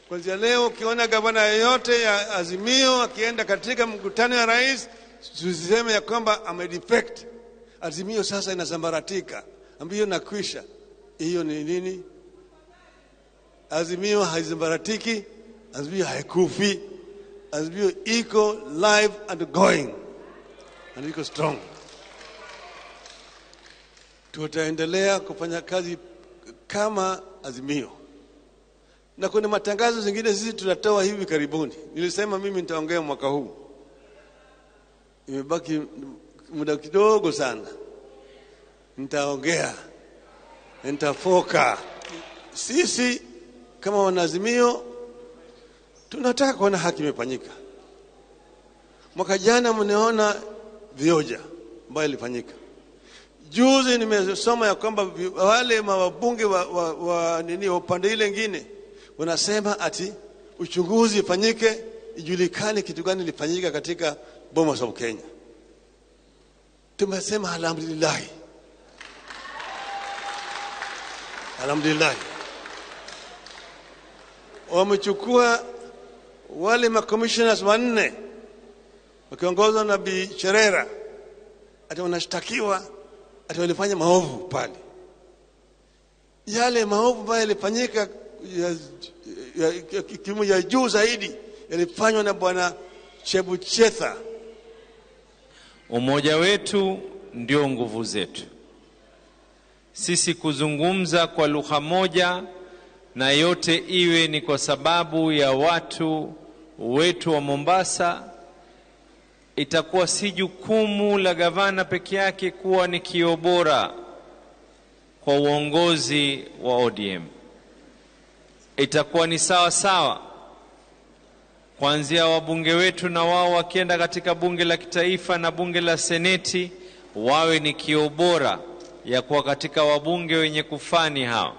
Kuanzia leo ukiona gavana yeyote ya Azimio akienda katika mkutano ya rais, tusiseme ya kwamba amedefect. Azimio sasa inasambaratika, ambayo nakwisha. Hiyo ni nini? Azimio haisambaratiki, Azimio haikufi. Azimio iko live and going and iko strong. Tutaendelea kufanya kazi kama Azimio, na kuna matangazo zingine sisi tutatoa hivi karibuni. Nilisema mimi nitaongea mwaka huu, imebaki muda kidogo sana, nitaongea, nitafoka. Sisi kama wanaazimio tunataka kuona haki imefanyika. Mwaka jana mnaona vioja ambayo ilifanyika. Juzi nimesoma ya kwamba wale mawabunge wa nini wa upande ile nyingine wanasema ati uchunguzi ifanyike, ijulikane kitu gani ilifanyika katika Bomas of Kenya. Tumesema alhamdulillah. Alhamdulillah. Wamechukua wale ma-commissioners 4 wakiongozwa na Bi Cherera, ati wanashtakiwa ati walifanya maovu pale. Yale maovu ambayo yalifanyika ya ya juu zaidi yalifanywa na Bwana Chebuchetha. Umoja wetu ndio nguvu zetu. Sisi kuzungumza kwa lugha moja na yote iwe ni kwa sababu ya watu wetu wa Mombasa. Itakuwa si jukumu la gavana peke yake kuwa ni kioo bora kwa uongozi wa ODM. Itakuwa ni sawa sawa kuanzia wabunge wetu na wao wakienda katika bunge la kitaifa na bunge la seneti wawe ni kioo bora ya kuwa katika wabunge wenye kufani hao.